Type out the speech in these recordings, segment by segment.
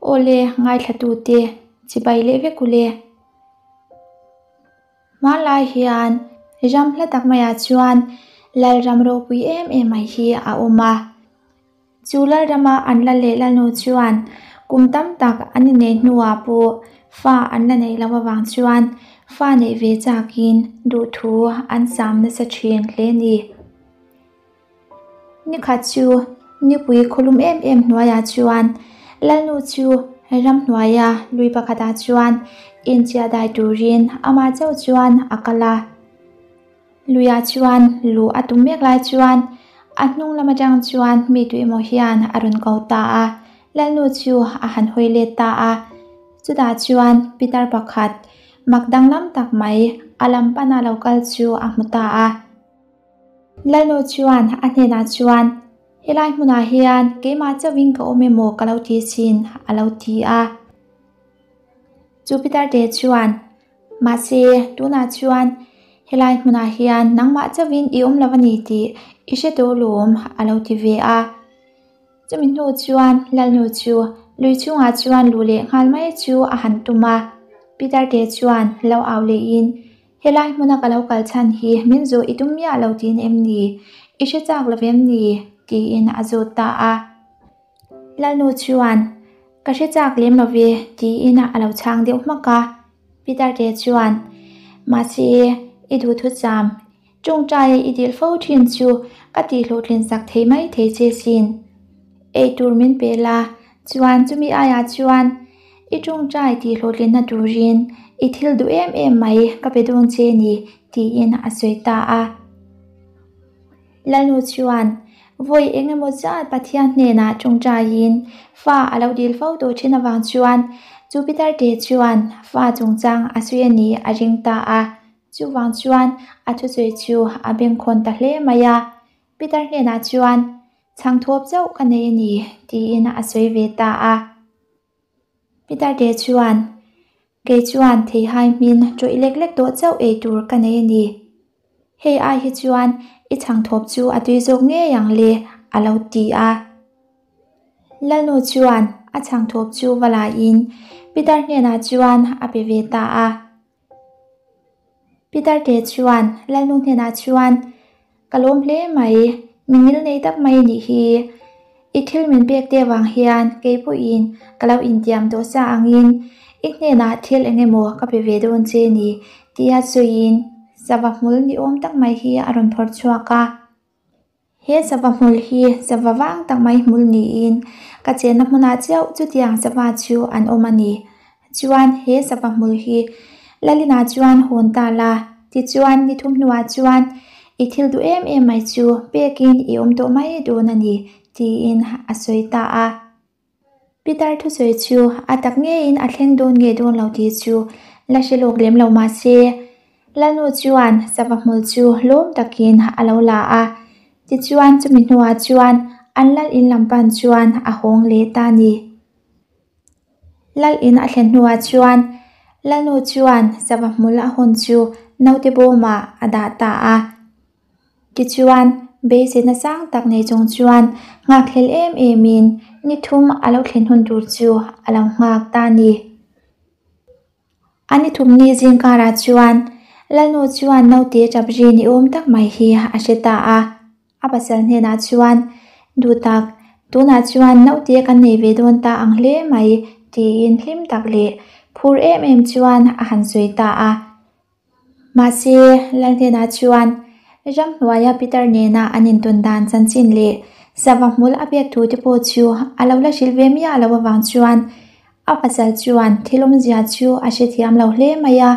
Awle ngaithlatute chibai leh vek ule. Hmanlai hian ram hla tak maiah chuan Lalram ropui em em mai hi a awm a. Chu Lalrama an la leh Lalnu chuan kum tam tak an inneih hnuah pawh fa an la neih loh avang chuan fa neih ve chakin duhthu an sam nasa thin hle a ni. Nikhat chu nipui khawlum em em hnuaiah chuan Lalnu chu ramhnuaia lui pakhatah chuan inchiah dai turin amah chauh chuan a kal a. Luiah chuan luh a tum mek lai chuan a hnung lam atang chuan mi tu emaw hian a rawn ko ta a, Lalnu chu a han hawi let ta a. Chutah chuan pitar pakhat mak danglam tak mai a lam pana lo kal chu a hmu ta a. Lalnu chuan a hnenah chuan, Helai hmunah hian keimah chauhin ka awm emaw ka lo ti chin, a lo ti a. Chu pitar te chuan, Mahse, tunah chuan helai hmunah hian nangmah chauhin i awm lo a ni tih i hre tawh lawm, a lo ti ve a. Chumi hnu chuan Lalnu chu lui chungah chuan luh leh nghal mai chu a han tum a. Peter te chuan lo au lehin, Helai hmuna ka lo kal chhan hi min zawh i tum miah lo tiin em ni? I hre chak lo em ni? tiin a zawt ta a. Lalnu chuan, Ka hre chak lem lo ve, tiin a lo chhang deuh hmak a. Peter te chuan, Mahse, i duhthucham Tawngtaia i dil fo thin chu ka tihhlawhtlin sak thei mai thei che sin. Ei tur min pe la, chuan chumi aiah chuan i tawngtai tihhlawhtlinna turin i thil duh em em mai ka pe dawn che ni tiin a sawi ta a. Lalnu chuan vawi eng emaw zat Pathian hnenah tawngtaiin fa a lo dil fo tawh thin avang chuan chu Pitarte chuan fa chungchang a sawi a ni a ring ta a. Chuvang chuan a thusawi chu a bengkhawn ta hle mai a, Peter hnenah chuan, Chhang thawp chauh ka nei a ni, tiin a sawi ve ta a. Peter te chuan, Kei chuan theihai hmin tawih lek lek tawh chauh ei tur ka nei a ni. Hei ai hi chuan i chhang thawp chu a tui zawk ngei ang le, a lo ti a. Lalnu chuan a chhang thawp chu va laiin Peter hnenah chuan a pe ve ta a. Peter te chuan Lalnu hnenah chuan, Ka lawm hle mai, mi ngil nei tak mai nih hi. I thil min pek te vang hian kei pawhin ka lo intiam tawh sa angin i hnenah thil eng emaw ka pe ve dawn che ni tia sawiin sava hmul ni awm tak mai hi a rawn phawrh chhuak a. He sava hmul hi sava vang tak mai hmul niin ka chenna hmunah chiauh chutiang sava chu an awm a ni. Chuan he sava hmul hi Lalina chuan hawn ta la, tichuan ni thum hnuah chuan i thil duh em em mai chu pekin i awm tawh mai dawn a ni, tiin a sawi ta a. Peter thusawi chu a tak ngeiin a thleng dawn nge dawn lo tih chu la hre lawk lem lo mah se, Lalnu chuan sava hmul chu lawm takin a lo la a, tichuan chumi hnuah chuan an lal in lam pan chuan a hawng leh ta a ni. Lal in a thlen hnuah chuan Lalnu chuan sava hmul a hawn chu naute bawmah a dah ta a. Tichuan, beiseina sang tak nei chung chuan nghakhlel em emin ni thum a lo thlen hun tur chu a lo nghak ta a ni. A ni thum ni zing karah chuan Lalnu chuan naute tap ri ni awm tak mai hi a hre ta a. A pasal hnenah chuan, Duhtak, tunah chuan naute kan nei ve dawn ta ang hle mai tiin hlim tak leh phur em em chuan a han sawi ta a. Mahse, Lalhnenah chuan ramhnuaia Peter nena an intawn dan chanchin leh sava hmul a pek thu te pawh chu a lo la hrilh ve miah lo avang chuan a pasal chuan thil awmzia chu a hrethiam lo hle mai a,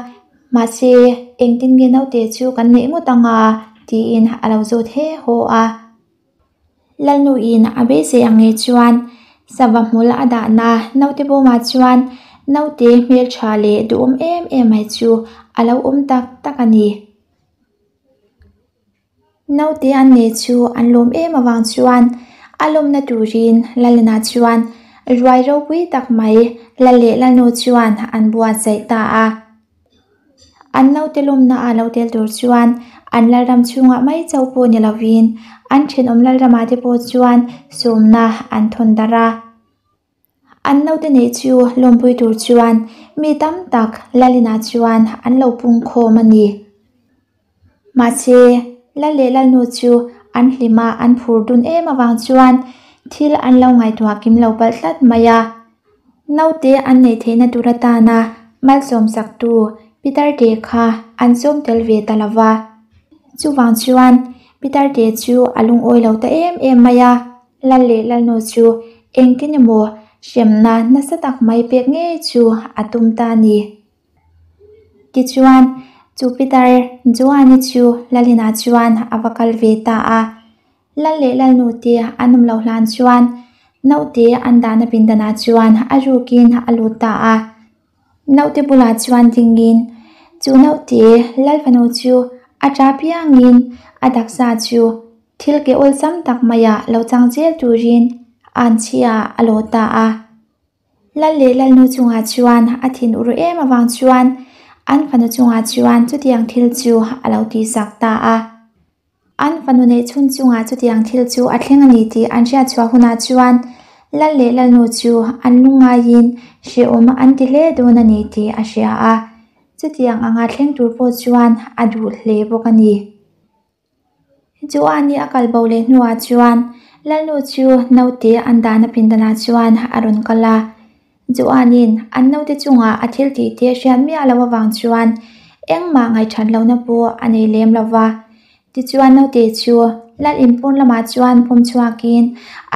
mahse, engtin nge naute chu kan neih ngawt ang a? tiin a lo zawt he haw a. Lalnuin a beisei ang nge chuan sava hmul a dahna naute bawmah chuan naute hmeltha leh duhawm em em mai chu a lo awm tak tak a ni. Naute an nei chu an lawm em avang chuan a lawmna turin Lalina chuan ruai ropui tak mai Lal leh Lalnu chuan an buatsaih ta a. An naute lawmna a lo tel tur chuan an lalram chhungah mai chauh pawh ni lovin an thenawm lalramah te pawh chuan sawmna an thawn darh a. An naute neih chu lawmpui tur chuan mi tam tak Lalina chuan an lo pung khawm a ni. Mahse, Lal leh Lalnu chu an hlim a, an phur dun em avang chuan thil an lo ngaihtuah kim lo palh tlat mai a. Naute an neih theihna tur atana malsawm saktu Pitar te kha an sawm tel ve ta lo va. Chuvang chuan Pitar te chu a lungawi lo ta em em mai a, Lal leh Lalnu chu engtin emaw hremna nasa tak mai pek ngei chu a tum ta a ni. Tichuan, chu Pitar Joani chu Lalina chuan a va kal ve ta a. Lal leh Lalnu te an awm loh hlan chuan naute an dahna pindanah chuan a rukin a lut ta a. Naute bulah chuan dingin chu naute Lal fanu chu a ṭa piangin a taksa chu thil ke awlsam tak maiah lo chang zel turin anchhia a lawh ta a. Lal leh Lalnu chungah chuan a thin ur em avang chuan an fanu chungah chuan chutiang thil chu a lo tihsak ta a. An fanu neih chhun chungah chutiang thil chu a thleng a ni tih an hriat chhuah hunah chuan Lal leh Lalnu chu an lungngaiin hrehawm an ti hle dawn a ni tih a hria a, chutiang anga thleng tur pawh chuan a duh hle bawk a ni. Joani a kal bo leh hnuah chuan Lalnu chu naute an dahna pindanah chuan a rawn kal a. Joanin an naute chungah a thil tih te hriat miah loh avang chuan engmah ngaihthat lohna pawh a nei lem lo va. Tichuan naute chu Lal inpawn lamah chuan pawm chhuakin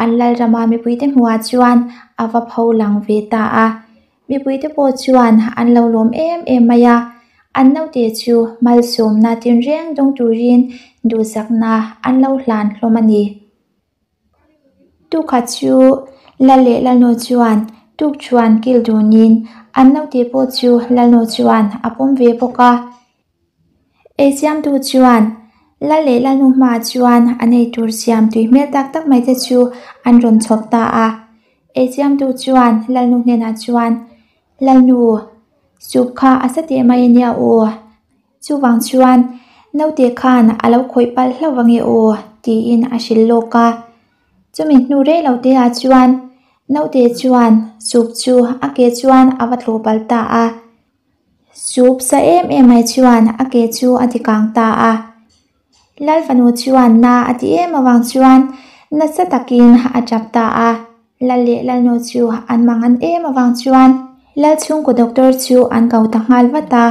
an Lalrama mipuite hmuhah chuan a va pho lang ve ta a. Mipuite pawh chuan an lo lawm em em mai a, an naute chu malsawmna tinreng dawng turin duhsakna an lo hlan hlawm a ni. Tukhat chu Lal leh Lalnu chuan tukṭhuan kil dunin an naute pawh chu Lalnu chuan a pawm ve bawk a. Eisiamtu chuan Lal leh Lalnu hmaah chuan an eitur siam tui hmel tak tak mai te chu an rawn chhawp ta a. Eisiamtu chuan Lalnu hnenah chuan, Lalnu, soup kha a sa teh mai ania aw. Chuvang chuan naute khan a lo khawih palh hlauh ange aw tiin a hrilh lawk a. Chumi hnu rei lo te ah chuan naute chuan soup chu a ke chuan a va tlawh palh ta a. Soup sa em em mai chuan a ke chu a ti kang ta a. Lal fanu chuan na a ti em avang chuan nasa takin a tap ta a. Lal leh Lalnu chu an mangan em avang chuan Lal chhungkaw doctor chu an ko ta nghal vat a.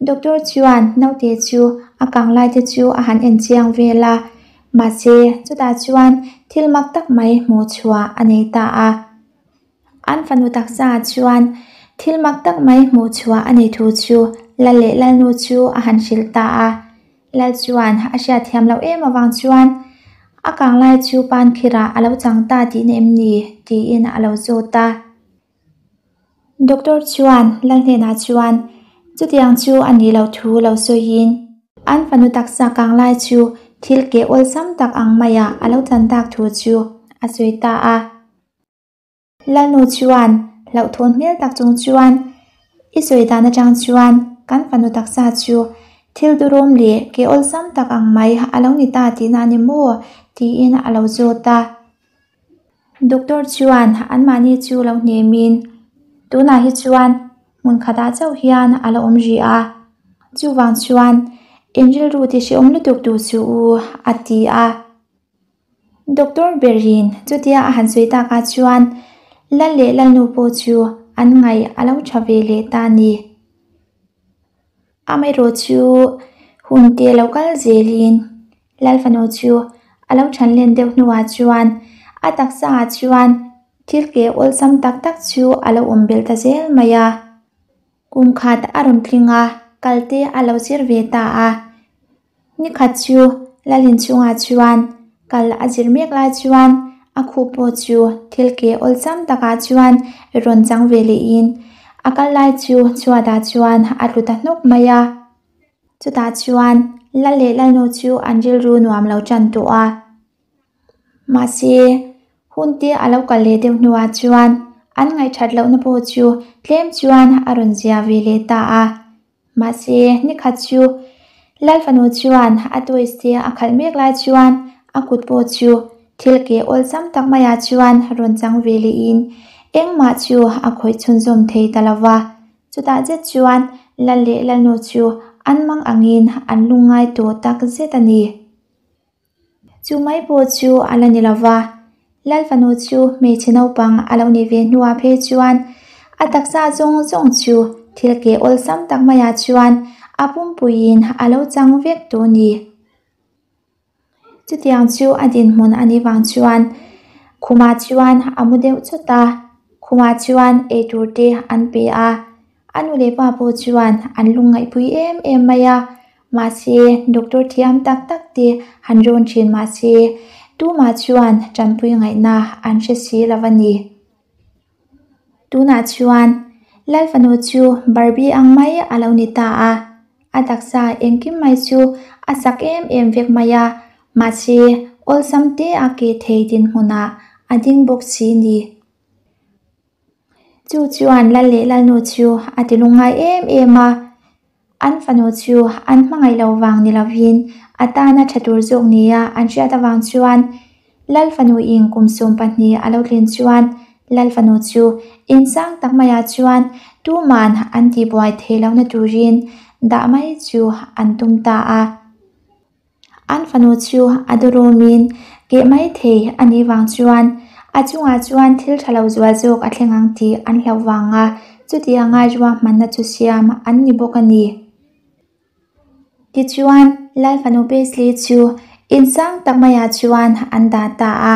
Doctor chuan naute chu a kang lai te chu a han en chiang vel a, mahse chutah chuan thil mak tak mai hmuh chhuah a nei ta a. An fanu taksa ah chuan thil mak tak mai hmuh chhuah a nei thu chu Lal leh Lalnu chu a han hrilh ta a. Lal chuan a hriat thiam loh em avang chuan a kang lai chu pan khirah a lo chang ta tihna em ni tiin a lo zawt a. Doctor chuan Lal hnenah chuan chutiang chu a nih loh thu lo sawiin an fanu taksa kang lai chu thil keh awlsam tak ang maiah a lo chan tak thu chu a sawi ta a. Lalnu chuan hlauhthawn hmel tak chung chuan, I sawi dan atang chuan kan fanu taksa chu thil duhrawm leh ke awlsam tak ang mai a lo ni ta tihna a ni maw? tiin a lo zawt a. Doctor chuan anmahni chu lo hnemin, Tunah hi chuan hmun khatah chauh hian a la awm rih a, chuvang chuan in rilru ti hrehawm lutuk duh suh u, a ti a. Doctor berin chutia a han sawi takah chuan Lal leh Lalnu pawh chu an ngaih a lo tha ve leh ta a ni. Amaherawh chu hun te lo kal zelin Lal fanu chu a lo than len deuh hnuah chuan a taksa ah chuan thil ke awlsam tak tak chu a lo awm belh ta zel mai a. Kum khat a rawn tling a, kal te a lo zir ve ta a. Nikhat chu Lalin chungah chuan kal a zir mek lai chuan a khup pawh chu thil ke awlsam takah chuan rawn chang ve lehin a kal lai chu chhuatah chuan a tlu ta hnawk mai a. Chutah chuan Lal leh Lalnu chu an rilru nuam lo tan tawh a. Mahse, hun te a lo kal leh deuh hnuah chuan an ngaihthat lohna pawh chu tlem chuan a rawn zia ve leh ta a. Mahse, nikhat chu Lal fanu chuan a toys te a khalh mek lai chuan a kut pawh chu thil ke awlsam tak maiah chuan rawn chang ve lehin Engmah chu a khawih chhunzawm thei ta lo va. Chutah zet chuan Lal leh Lalnu chu an mang angin an lungngai tawh tak zet a ni. Chu mai pawh chu a la ni lo va, Lal fanu chu hmeichhe naupang a lo nih ve hnuah phei chuan a taksa zawng zawng chu thil keh awlsam tak maiah chuan a pumpuiin a lo chang vek tawh a ni. Chutiang chu a dinhmun a nih vang chuan khumah chuan a mu deuh chawt a, khumah chuan eitur te an pe a, a nu leh pa pawh chuan an lungngaihpui em em mai a, mahse doctor thiam tak tak te han rawn thin mahse tumah chuan tanpui ngaihna an hre si lo a ni. Tunah chuan Lal fanu chu Barbie ang mai a lo ni ta a, a taksa engkim mai chu a sak em em vek mai a, mahse awlsam te a ke thei dinhmunah a ding bawk si ni. Chu chuan Lal leh Lalnu chu a ti lungngai em em a, An fanu chu an hmangaih lo vang ni lovin a tana tha tur zawk nia an hriat avang chuan Lal fanuin kum 20 a lo tlin chuan Lal fanu chu insang tak maiah chuan tuman an tihbuai theih lohna turin dah mai chu an tum ta a. An fanu chu a durumin keh mai thei a nih vang chuan a chungah chuan thil tha lo zual zawk a thleng ang tih an hlauh vanga chutianga ruahmanna chu siam an ni bawk a ni. Tichuan, Lal fanu Paisley chu insang tak maiah chuan an dah ta a.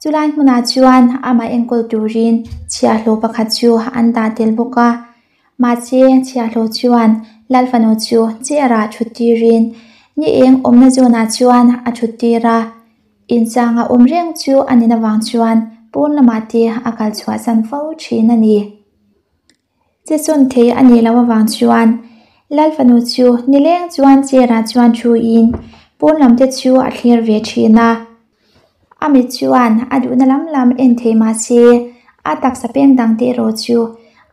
Chulai hmunah chuan amah enkawl turin chhiahhlawh pakhat chu an dah tel bawk a. Mahse, chhiahhlawh chuan Lal fanu chu chair-ah thut tirin ni eng awmna zawnah chuan a thut tir a. Inchanga awm reng chu a nin avang chuan pawn lamah te a kal chhuahsan fo thin a ni. Che sawn thei a nih loh avang chuan Lal fanu chu nileng chuan chair ah chuan thu in pawn lam te chu a thlir ve thin a. A mit chuan a duhna lam lam en thei mah se a taksa peng dang te erawh chu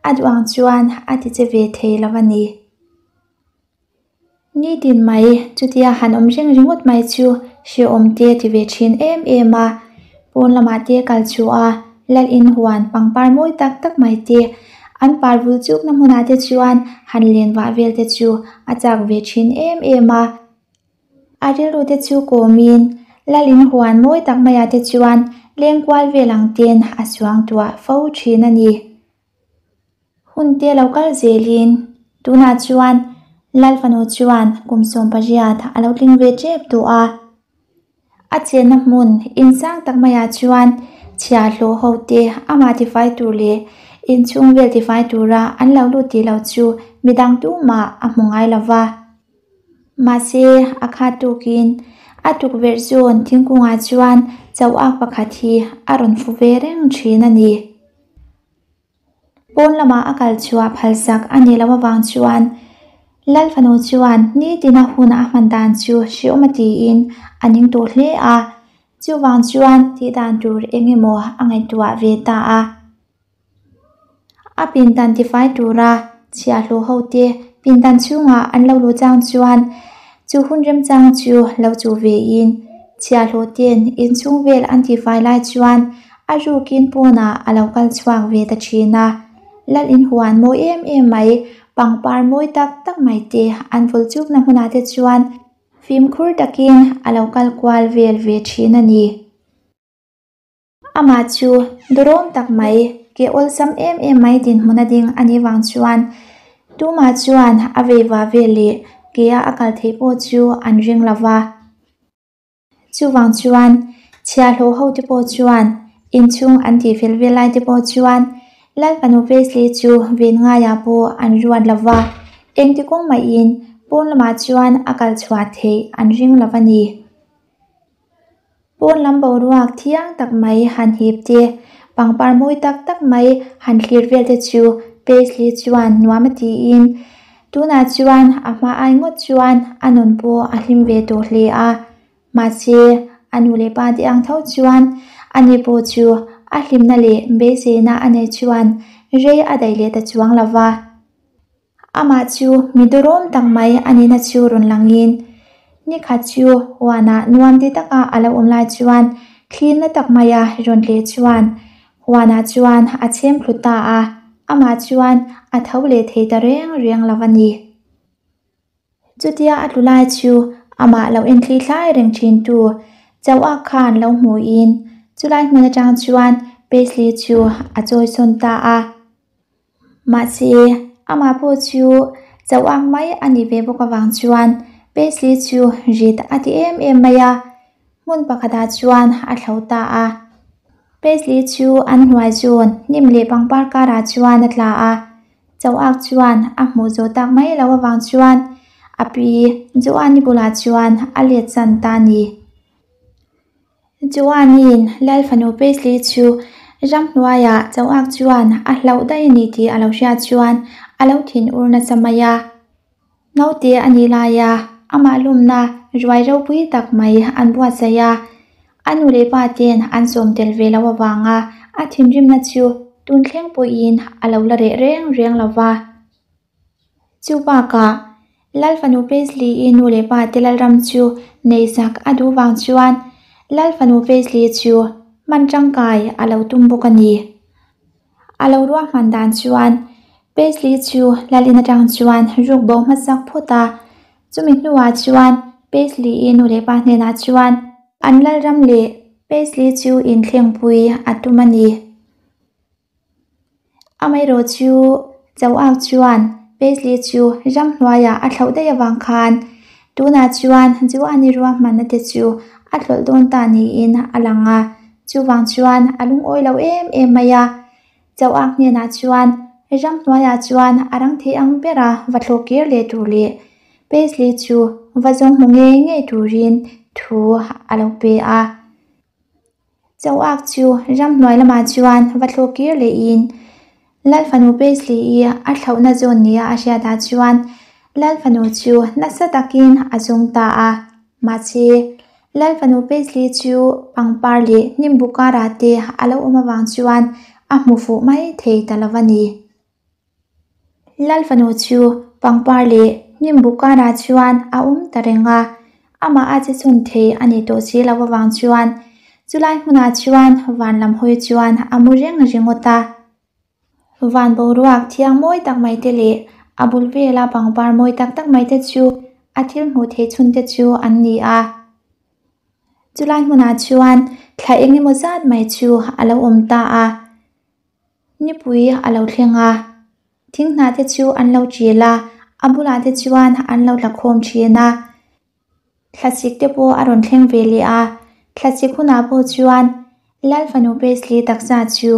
a duh ang chuan a ti che ve thei lo a ni. Nitin mai chutia han awm reng ringawt mai chu hrehawm te ti ve thin em em a, pawn lamah te kal chu a lal in huan pangpar mawi tak tak mai te an par vul chukna hmunah te chuan han len vah vel te chu a chak ve thin em em a. A rilru te chu kawmin lal in huan mawi tak maiah te chuan leng kual vel ang ten a suang tuah fo thin a ni. Hun te lo kal zelin tunah chuan Lal fanu chuan kum 18 a lo tling ve tep tawh a. A chenna hmun insang tak maiah chuan chhiahhlawh ho te amah tifai tur leh inchhung vel tifai tura an lo lut tih lo chu midang tumah a hmu ngai lo va. Mahse a khat tukin a tukverh zawn thingkungah chuan chauh ak pakhat hi a rawn fu ve reng thin a ni. Pawn lamah a kal chhuah phalsak a nih loh avang chuan Lal fanu chuan nitina hun a hman dan chu hreawm a tiin a ning tawh hle a, chuvang chuan tih dan tur eng emaw a ngaihtuah ve ta a. A pindan tifai tura chhiahhlawh hote pindan chhungah an lo luh chang chuan chu hun remchang chu lo chuh vein chhiahhlawh ten inchhung vel an tifai lai chuan A rukin pawnah a lo kal chhuak ve ta thin a, Lal in huan mawi em em mai, pangpar mawi tak tak mai te an vul chukna hmunah te chuan fimkhur takin a lo kal kual vel ve thin a ni. Amah chu dawrawm tak mai, ke awlsam em em mai dinhmun a ding a nih vang chuan tumah chuan a veiva vel leh kea a kal theih pawh chu an ring lo va. Chuvang chuan chhiahhlawh ho te pawh chuan inchhung an tih fel vel lai te pawh chuan Lal fanu Paisley chu ven ngaiah pawh an ruat lo va, engti kawng mahin pawn lamah chuan a kal chhuah theih an ring lo a ni. Pawn lam boruak thiang tak mai han hip te, pangpar mawi tak tak mai han thlir vel te chu Paisley chuan nuam a tiin Tunah chuan a hma ai ngawt chuan a nun pawh a hlim ve tawh hle a, mahse a nu leh pa te ang tho chuan ani pawh chu a hlimna leh beiseina a neih chuan rei a daih leh ta chuang lo va. Amah chu mi durawm tak mai a nihna chu rawn langin nikhat chu huanah nuam ti taka a lo awm lai chuan thlinna tak maia rawn tleh chuan. Huanah chuan a chhem thlu ta a, amah chuan a tho leh thei ta reng reng lo a ni. Chutia a tlu lai chu amah lo enthli thlai reng thintu Chauha khan lo hmuhin chulai hmun atang chuan Paisley chu a chawi sawn ta a. Mahse, amah pawh chu Chauha mai a nih ve bawk avang chuan Paisley chu rit a ti em em mai a, hmun pakhatah chuan a thlo ta a. Paisley chu an hnuai zawn hnim leh pangpar karah chuan a tla a. Chauhak chuan a hmuh zawh tak mai loh avang chuan a pi Joani bulah chuan a let chan ta a ni. Joani'n Lal fanu Paisley chu ramhnuaiah Chauhak chuan a hlauh daih a ni tih a lo hriat chuan a lo thin ur nasa mai a. Naute a nih laia amah lumna ruai ropui tak mai an buatsaih a, a nu leh pa ten an sawm tel ve loh avanga a thinrimna chu tun thleng pawhin a lo la reh reng reng lo va. Chu bakah Lal fanu Paisley-i nu leh pa te Lalram chu neihsak a duh vang chuan Lal fanu Paisley chu hman tangkai a lo tum bawk a ni. A lo ruahman dan chuan Paisley chu Lalin atang chuan ruk bo hmasak phawt a, chumi hnuah chuan Paisley-i nu leh pa hnenah chuan an Lalram leh Paisley chu inthlengpui a tum a ni. Amaherawh chu Chauak chuan Paisley chu ramhnuaiah a thlauh daih avang khan tunah chuan Joani ruahmanna te chu a tlawlh dawn ta niin a lang a. Chuvang chuan a lungawi lo em em mai a, Chauak hnenah chuan ramhnuaiah chuan a rang thei ang bera va thlawh kir leh tur leh Paisley chu va zawng hmu ngei ngei turin thu a lo pe a. Chauak chu ramhnuai lamah chuan va thlawh kir lehin Lal fanu Paisley-i a thlauhna zawn nia a hriatah chuan Lal fanu chu nasa takin a zawng ta a. Mahse, Lal fanu Paisley chu pangpar leh hnimbu karah te a lo awm avang chuan a hmu fuh mai thei ta lo a ni. Lal fanu chu pangpar leh hnimbu karah chuan a awm ta reng a, amah a che chhun thei a ni tawh si lo avang chuan chulai hmunah chuan van lam hawi chuan a mu reng ringawt a. Van boruak thiang mawi tak mai te leh a bul vela pangpar mawi tak tak mai te chu a thil hmuh theih chhun te chu an ni a. Chulai hmunah chuan thla eng emaw zat mai chu a lo awm ta a. Nipui a lo thleng a, thing hnah te chu an lo ṭil a, a bulah te chuan an lo tla khawm ṭhin a. Thlasik te pawh a rawn thleng ve leh a, thlasik hunah pawh chuan Lal fanu Paisley taksa chu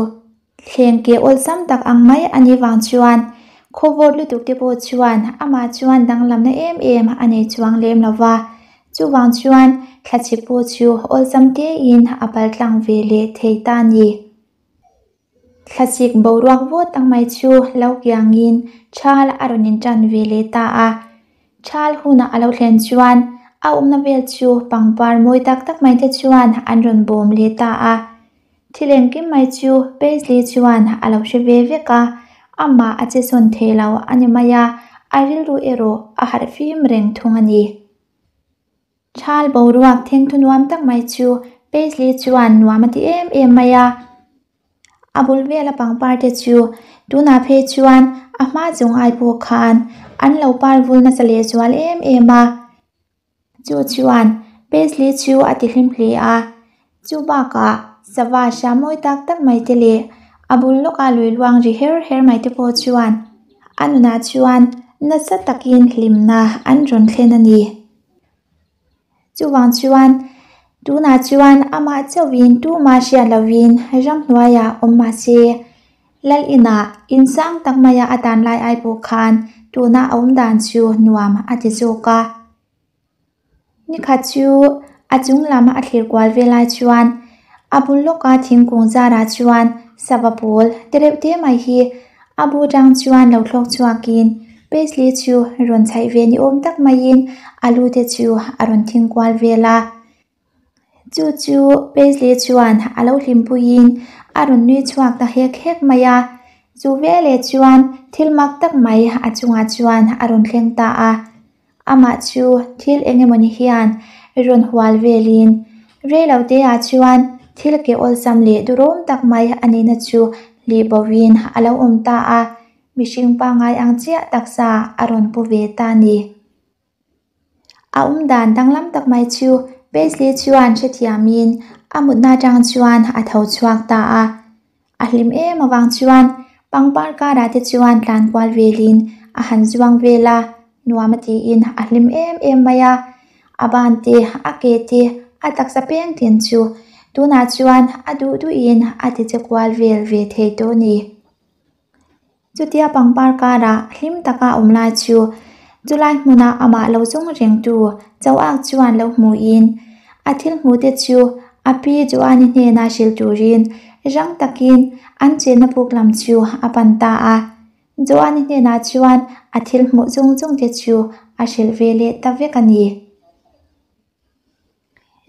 thleng keh awlsam tak ang mai a nih vang chuan khawvawt lutuk te pawh chuan amah chuan danglamna em em a nei chuang lem lo va, chuvang chuan thlasik pawh chu awlsam tein a paltlang ve leh thei ta a ni. Thlasik boruak vawt tak mai chu lo kiangin Thal a rawn intan ve leh ta a. Thal hunah a lo thlen chuan a awmna vel chu pangpar mawi tak tak mai te chuan an rawn bawm leh ta a. Thil engkim mai chu Paisley chuan a lo hre ve vek a, amah a che sawn thei lo a ni mai a, a rilru erawh a harh fim reng thung a ni. Thal boruak thengthu nuam tak mai chu Paisley chuan nuam a ti em em mai a. A bul vela pangpar te chu tunah phei chuan a hma chung ai pawh khan an lo par vul nasa lehzual em em a. Chu chuan Paisley chu a ti hlim hle a. Chu bakah sava hria mawi tak tak mai te leh a bul lawka lui luang ri her her mai te pawh chuan a nunah chuan nasa takin hlimna an rawn thlen a ni. Chuvang chuan tunah chuan amah chauhin tumah hriat lovin ramhnuaiah awm mah se, Lal inah insang tak maia a tan lai ai pawh khan tuna a awm dan chu nuam a ti zawk a. Nikhat chu a chung lam a thlir kual ve lai chuan a bul lawka thingkung zarah chuan sava pawl te reuh te mai hi a bu tang chuan lo thlawk chhuakin Paisley chu rawn chhaih ve ni awm tak maiin a lu te chu a rawn thing kual vel a. Chu chu Paisley chuan a lo hlimpuiin a rawn nui chhuak ta hek hek mai a. Chu veleh chuan thil mak tak mai a chungah chuan a rawn thleng ta a. Amah chu thil eng emawni hian rawn hual velin rei lo te ah chuan Thil ke awlsam leh duhrawm tak mai a nihna chu hlih bovin a lo awm ta a, mihring pangngai ang chiah taksa a rawn pu ve ta a ni. A awm dan danglam tak mai chu Paisley chuan hrethiamin a mutna atang chuan a tho chhuak ta a. A hlim em avang chuan pangpar karah te chuan tlan kual velin a han zuang vel a, nuam a tiin a hlim em em mai a. A ban te, a ke te, a taksa peng tin chu tunah chuan a duh duhin a ti che kual vel ve thei tawh a ni. Chutia pangpar karah hlim taka a awm lai chu chulai hmuna amah lo zawng rengtu Choak chuan lo hmuhin a thil hmuh te chu a pi Joani hnena hrilh turin rang takin an chenna puk lam chu a pan ta a. Joani hnenah chuan a thil hmuh zawng zawng te chu a hrilh ve leh ta vek a ni.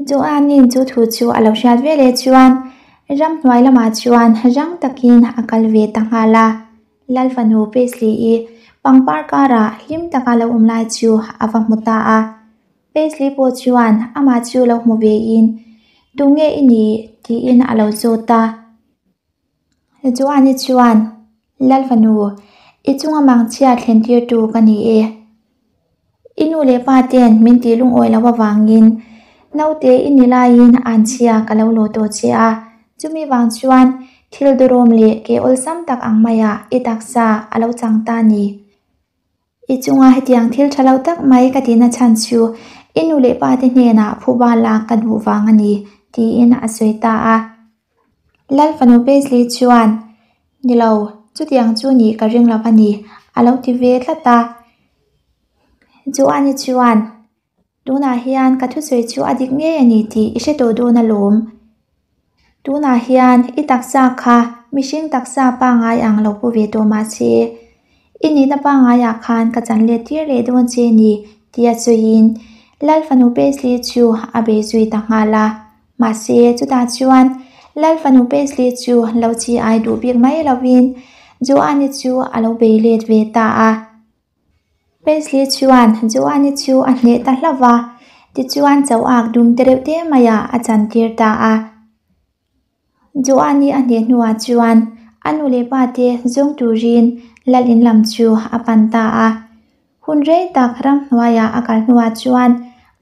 Joanin chu thu chu a lo hriat ve leh chuan ramhnuai lamah chuan rang takin a kal ve ta nghal a. Lal fanu Paisley-i pangpar karah hlim taka lo awm lai chu a va hmu ta a. Paisley pawh chuan amah chu lo hmu vein, Tunge i nih? tiin a lo zawt a. Joani chuan, Lal fanu, i chunga mangchhia thlen tirtu ka ni e. I nu leh pa ten min tih lungawi loh avangin naute i ni laiin anchhia ka lo lawh tawh che a, chumi vang chuan thil durawm leh ke awlsam tak ang maiah i taksa a lo chang ta ni. I chunga hetiang thil tha lo tak mai ka tihna chhan chu i nu leh pa te hnenah phuba lak ka duh vang a ni, tiin a sawi ta a. Lal fanu Paisley chuan, Ni lo, chutiang chu nih ka ring lo a ni, a lo ti ve tlat a. Joani chuan, Tunah hian ka thusawi chu a dik ngei a ni tih i hre tawh dawn alawm. Tunah hian i taksa kha mihring taksa pangngai ang lo pu ve tawh mahse, i nihna pangngaiah khan ka chan let tir leh dawn che ni tia sawiin Lal fanu Paisley chu a bei zui ta nghal a. Mahse, chutah chuan Lal fanu Paisley chu lo chi ai duh bik mai lovin Joanne chu a lo bei let ve ta a. Paisley chuan Joanne chu a hneh ta hlauh va, tichuan choak dum te reuh te maiah a chantir ta a. Joanne a hneh hnuah chuan a nu leh pa te zawng turin Lal in lam chu a pan ta a. Hun rei tak ramhnuaiah a kal hnuah chuan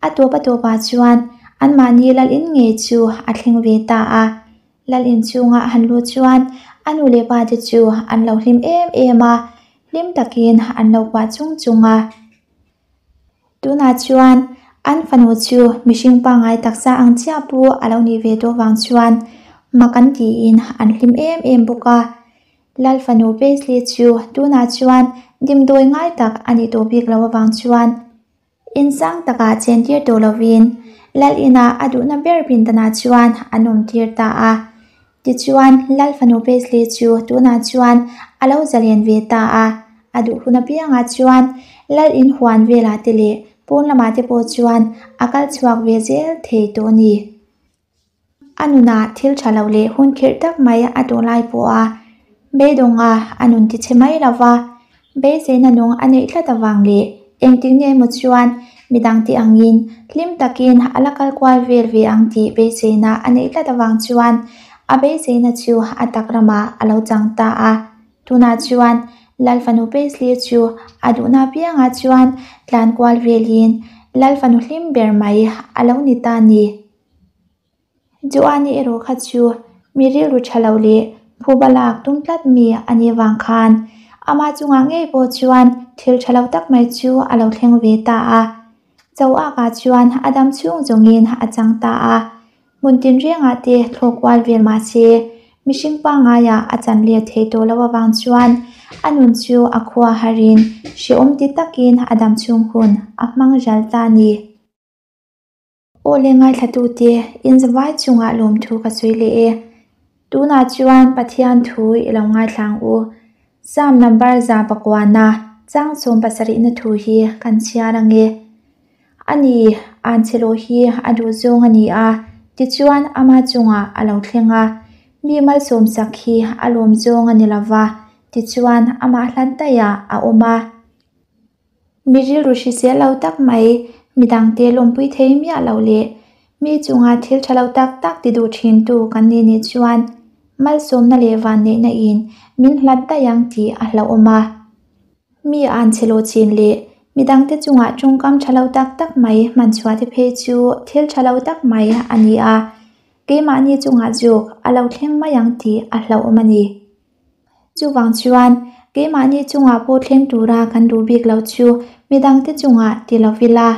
a tawp a tawpah chuan anmahni Lal in ngei chu a thleng ve ta a. Lal in chhunga a han luh chuan a nu leh pa te chu an lo hlim em em a, hlim takin an lo kuah chung chung a. Tunah chuan an fanu chu mihring pangngai taksa ang chiah pu a lo nih ve tawh vang chuan mak an tiin an hlim em em bawk a. Lal fanu Paisley chu tunah chuan dimdawi ngai tak a nih tawh bik loh avang chuan In sang takah chentir tawh lovin Lal inah a duhna ber pindanah chuan an awmtir ta a. Tichuan, Lal fanu Paisley chu tunah chuan a lo zalen ve ta a. A duh hun apiangah chuan Lal in huan velah te leh pawn lamah te pawh chuan a kal chhuak ve zel thei tawh a ni. A nunah thil tha lo leh hun khirh tak mai a tawh lai pawh a beidawnga a nun ti chhe mai lo va, beiseina nung a neih tlat avang leh engtik nge emaw chuan midangte angin hlim takin a la kal kual vel ve ang tih beiseina a neih tlat avang chuan a beiseina chu a tak ramah a lo chang ta a. Tunah chuan Lal fanu Paisley chu a duhna apiangah chuan tlan kual velin Lal fanu hlim ber mai a lo ni ta a ni. Joani erawh kha chu mi rilru tha lo leh phuba lak tum tlat mi a nih vang khan amah chungah ngei pawh chuan thil tha lo tak mai chu a lo thleng ve ta a. Choakah chuan a dam chhung zawngin a chang ta a. Hmun tinrengah te thlawh kual vel mah se mihring pangaiah a chan let thei tawh loh avang chuan a nun chu a khua harin hrehawm ti takin a dam chhung hun a hmang ral ta a ni. Aw le ngaithlatute, in zavai chungah lawmthu ka sawi leh e. Tunah chuan Pathian thu i lo ngaithla ang u. Psalm number 109 chang 71na thu hi kan chhiar ang e. Ani, anchhelo hi a duh zawng a ni a, tichuan ama chungah a lo thleng a. Mi malsawmsak hi a lawm zawng a ni lova, tichuan amah hlan daihah a awm a. Mi rilru hrisel lo tak mai, midangte lawmpui thei miah lo leh Mi chunga thil tha lo tak tak ti duh thintu kan ni nih chuan malsawmna leh vanneihna in min hlat daih ang tih a hlauhawm a. Mi an chhe lo chin leh midangte chungah tawngkam tha lo tak tak mai hman chhuah te phei chu thil tha lo tak mai a ni a, keimahni chungah zawk a lo thleng mai ang tih a hlauhawm a ni. Chuvang chuan keimahni chungah pawh thleng tura kan duh bik lo chu midangte chungah ti lo ila.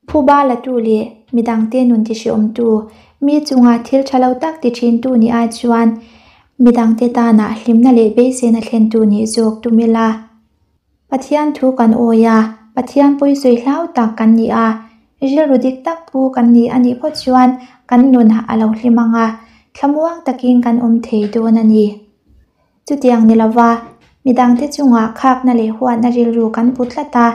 Phuba latu leh midangte nun tihriawmtu, mi chunga thil tha lo tak ti thintu nih ai chuan midangte tana hlimna leh beiseina thlentu nih zawk tum ila. Pathian thu kan awi a, Pathian pawisawi hlau tak kan ni a, rilru dik tak pu kan ni a nih phawt chuan kan nun a lo hlim ang a, thlamuang takin kan awm thei dawn a ni. Chutiang ni lova, midangte chungah khakna leh huatna rilru kan pu tlat a,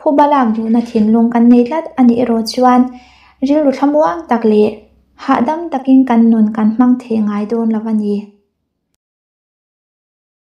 phuba lak duhna thinlung kan nei tlat a nih erawh chuan rilru thlamuang tak leh hahdam takin kan nun kan hmang thei ngai dawn lo a ni.